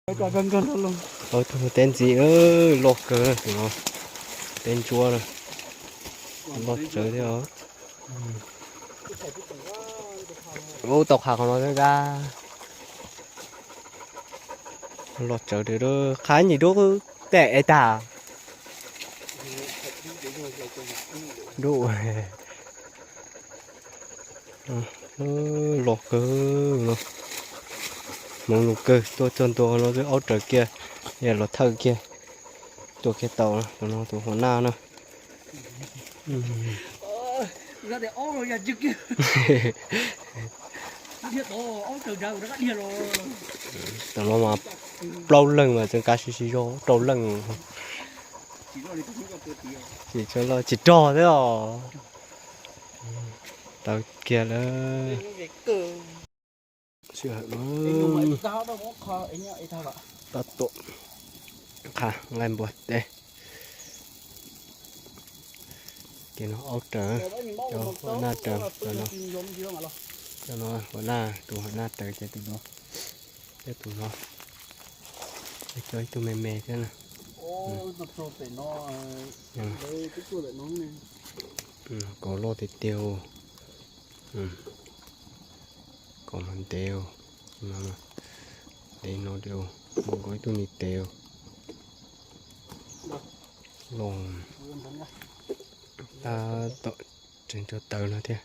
Teb ntxim loj kawg no, teb ntsuab na, loj tsawv thiab os. Ub, tau qha qhov no thiab kab. Loj tsawv tiag, qha nyim dub tej ev tag. Dub, loj kawg no. Hmoov zoo kawg, tuaj txog ntua no twb aub raws kiag, los thawj kiag, tua kiag tau no, tus no tus hua naj na. Tam no mas plaub leeg mas tseem kav sib sib zog rau leej. Tsis rog thiab os. Tawv kiag lawm. Sij hawm no, tab tom qha nqaij npua teb. Ces no aub raws, cov hua naj raws, cov no, cov no hua naj, tus hua naj raws ces tus no, thiab tus no, cov ib tug me me thiab na. Kaus loj tiag tiag. Kaus mas ntev, ntev no, nkaus ib tug ni tes loj, tab tom tseem tsuas tawv no thiab.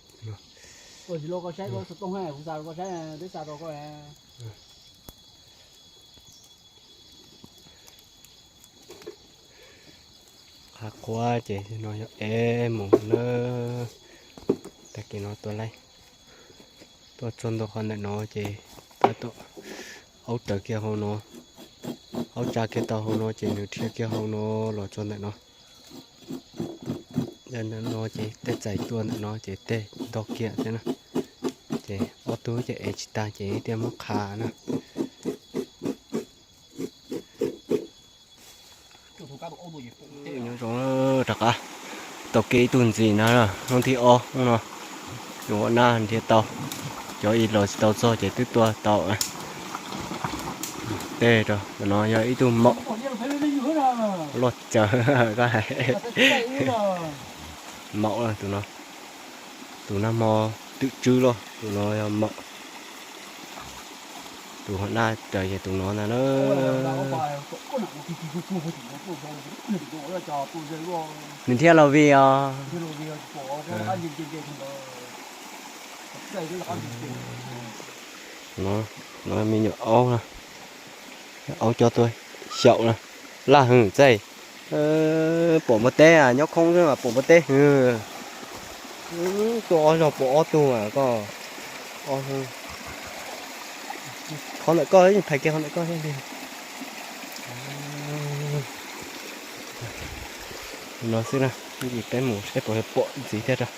Qha qhuav ces no yog ev mus na. Tag kis no tuaj laij, tuaj txog ntua qhov ntawm no ces tab tom aub raws kiag hauv no, aub tsa kiag tau hauv no ces nws dhia kiag hauv no los txog ntawm no. Ntawm no ces tej txais tuaj ntawm no ces tej ntog kiag thiab na. Ces ob tug ces ev tsis tag ces thiaj muab qha na. Nyob zoo rov qab tau kiag ib tug ntxiv na, hnub thib ob hnub no, nws ua naj nrhiav tau, cov ib los tsis tau txog ces twb tua tau. Tej rau no yog ib tug maum loj tsawv, maum tus no, tus nag hmo twm tswb los, tus no yog maum. Tus hua naj raws ces tus no ntag na. Nws thiaj los vij os. No, no me nyuam aub, aub coj tuaj xyaum na. Laj hwj txaij, pom npua teb, nyob khoob xwb mas pom npua teb hwj. Tuaj ob zaug pom ob tug koj. Qhov ntawm koj, phais kiag qhov ntawm koj thiab li. No xwb na, ib ntsis peb mus saib puas pom ntxiv thiab rau.